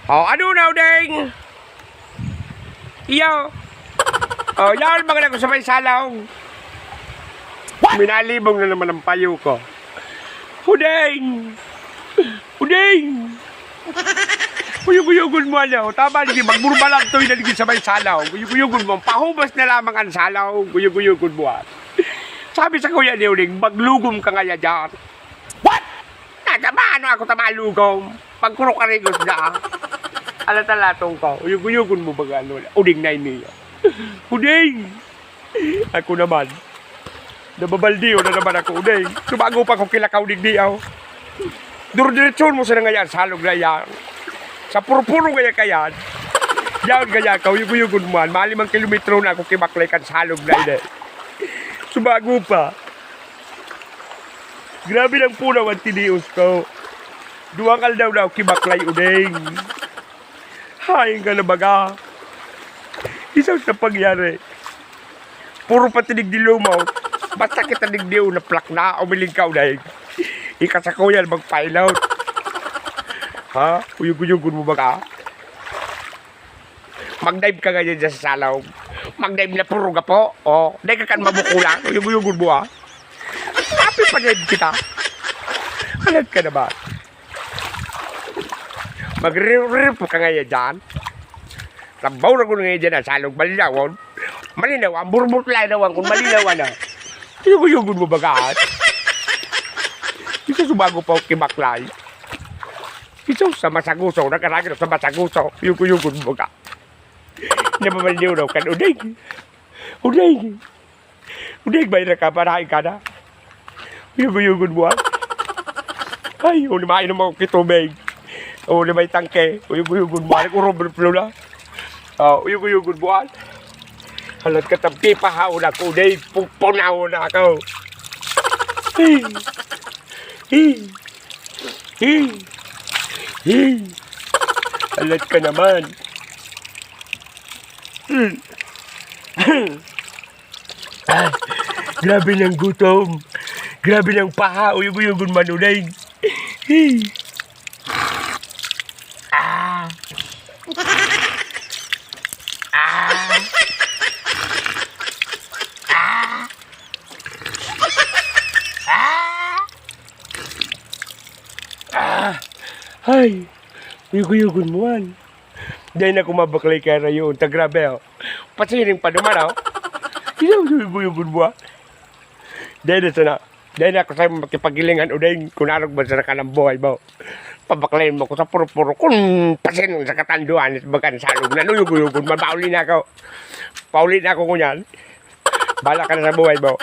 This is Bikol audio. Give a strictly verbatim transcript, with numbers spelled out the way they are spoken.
Oh, ano na, Udeng? Iyo. Oh, yaon mga nagko sa may salong. Minalibong na naman ang payo ko. Udeng! Udeng! Uyog-uyogon mo, ano? Tama, ligi, magburbalantoy na ligi sa may salong. Uyog-uyogon mo. Pahubas na lamang ang salong. Uyog-uyogon mo, ah. Sabi sa kuya ni Udeng, "Maglugom ka ngaya dyan." What? Nagkamaano ako ta malugom? Pagkurukarigos na, ah. Alatalatong ka. Uyog-uyogon mo ba gano'n? Udeng na ini. Udeng! Ako naman. Nababaldiyo na naman ako, Udeng. Sumago pa ako kila Kaw digdi, aw. Durdiretsyon mo sana ngaya ang salog na iyan. Sa purpuro ngaya kayan. Yaon kaya ka, uyog-uyogon mo man. Malimang kilometro na ako kibaklay kan salog na ini. Sumago pa. Grabe ng punaw ang tinios ko. Duwang aldaw na ako kibaklay, Udeng. Hain ka na baga. Isang sa pangyari. Puro pa tinig di lumaw. Basta kita digdi o naplak na, umiling ka, Udeng. Ika sa kuya, magpailaw. Ha? Uyog-uyogon mo baga? Mag-dive ka ngayon dyan sa salong. Mag-dive na puro gapo. Oh, dai ka kan mabukulan. Uyog-uyogon mo, ah. Happy pa-dive kita. Alam ka na ba? Magre-, re-, ka ngayon dyan. Trabaho na ko ngayon dyan, ah, salong. Malinawon. Malinaw, ang burbot linawan kung malinaw, ano. Uyog-uyogon mo baga? Isa sumago pa ako kibaklay. Ito sa masaguso, nakaragin sa masaguso, uyog-uyogon mo ka. Nababaldiw daw kan Udeng. Udeng. Udeng, may nakapanahig ka na. Uyog-uyogon mo, ah. Ay, ulimain naman ko kitubig. O, na may tangke. Uyog-uyogon mo, ah. Nag-urublo na. Ah, uyog-uyogon mo, ah. Halat ka, tampi pa, haon ako, Udeng. Pupunahon na ako. Hey. Hey. Hey. Hey. Halat ka naman. Hmm. Ah, grabe ng gutom. Grabe ng paha. Uyog-uyogon man, Udeng. Hey. Ah. Ah. Ah. Ah. Ah. Hay. Uyog-uyogon mo, man. Dai na kumabaklay kaya rayon. Ta grabe, oh. Pasiring pa duman, oh. Uyog-uyogon mo, ah. Dai na sana. Dai na ako sa'yo makipaghilingan, Udeng, kun arog man sana ka ng buhay mo. Pabaklayin mo ko sa puro-puro kun pasin sa katanduan, sa bagan salog na nuyog-uyogon, mabauli na ako. Pauli na ako ngunyan. Bahala ka na sa buhay mo.